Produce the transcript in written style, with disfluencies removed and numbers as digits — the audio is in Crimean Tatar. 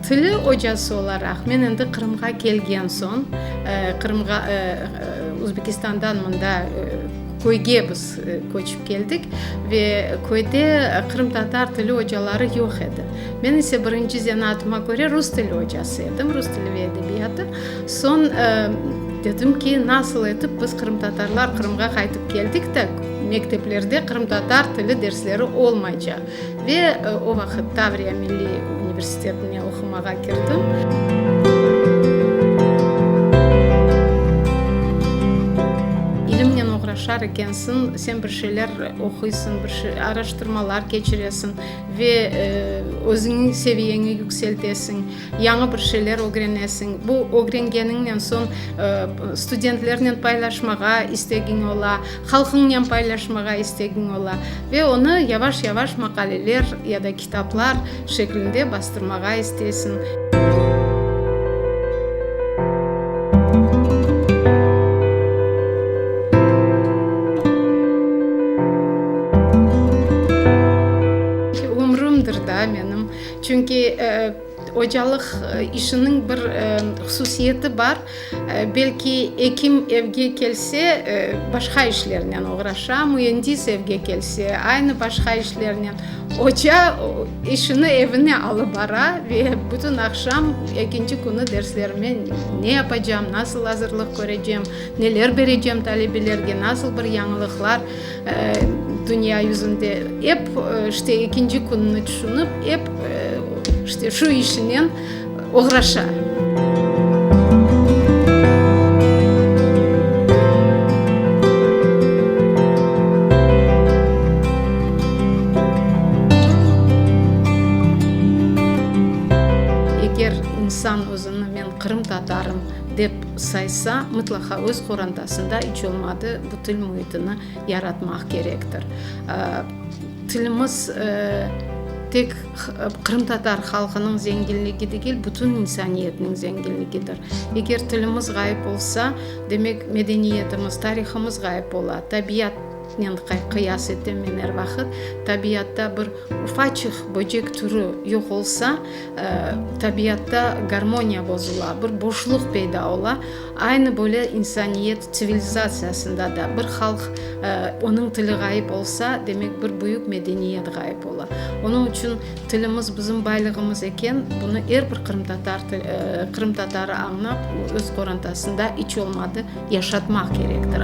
Tili ocası olaraq men endi Qırımğa kelgen soñ, Qırımğa Özbekistandan mında köyge biz köçip keldik ve köyde qırımtatar tili ocaları yoq edi. Men ise birinci zenaatıma köre rus tili ocası edim, rus tili ve edebiyatı. Soñ dedim ki, nasıl etip biz qırımtatarlar Qırımğa qaytıp keldik de, mekteplerde qırımtatar tili dersleri olmaycaq. Ve o vaqıt Tavriya milliy universitetine oqumağa kirdim. İlimnen oğraşar ekensiñ, sen bir şeyler oquysıñ, bir şey araştırmalar keçiresiñ ve özüñniñ seviyeñi yükseltesiñ. Yañı bir şeyler ögrenesiñ. Bu ögrengeniñnen soñ studentlernen paylaşmağa istegiñ ola, halqıñnen paylaşmağa istegiñ ola ve onı yavaş-yavaş maqaleler ya da kitaplar şeklinde bastırmağa isteysiñ. Ömrümdir da menim. Çünki ocalıq işiniñ bir hususiyeti bar, belki ekim evge kelse, başqa işlernen oğraşa, müendis evge kelse, aynı başqa işlernen. Oca işini evine alıp bara ve bütün aqşam ekinci künü derslerime ne yapacam, nasıl azırlıq körecem, neler berecem talebelerge, nasıl bir yañılıqlar Dünya yüzünde ep işte ekinci künni tüşünip, ep işte şu işinen oğraşa. Eger insan özüni men qırımtatarım dep saysa, mıtlaqa öz qorantasında iç olmadı bu til müitini yaratmaq kerektir. Tilimiz tek qırımtatar halqınıñ zenginligi degil, bütün insaniyetniñ zenginligidir. Eger tilimiz ğayıp olsa, demek medeniyetimiz, tarihımız ğayıp ola. Tabiatnen qıyas etem men er vaqıt. Tabiatta bir Ufaçıq böcek türü yoq olsa, tabiatta garmoniya bozula, bir boşluq peyda ola. Aynı böyle insaniyet tsivilizatsiyasında da bir halq, onıñ tili ğayıp olsa, demek bir büyük medeniyet ğayıp ola. Onıñ içün tilimiz bizim baylığımız eken, bunı er bir qırımtatar qırımtatarı añlap, öz qorantasında iç olmadı yaşatmaq kerektir.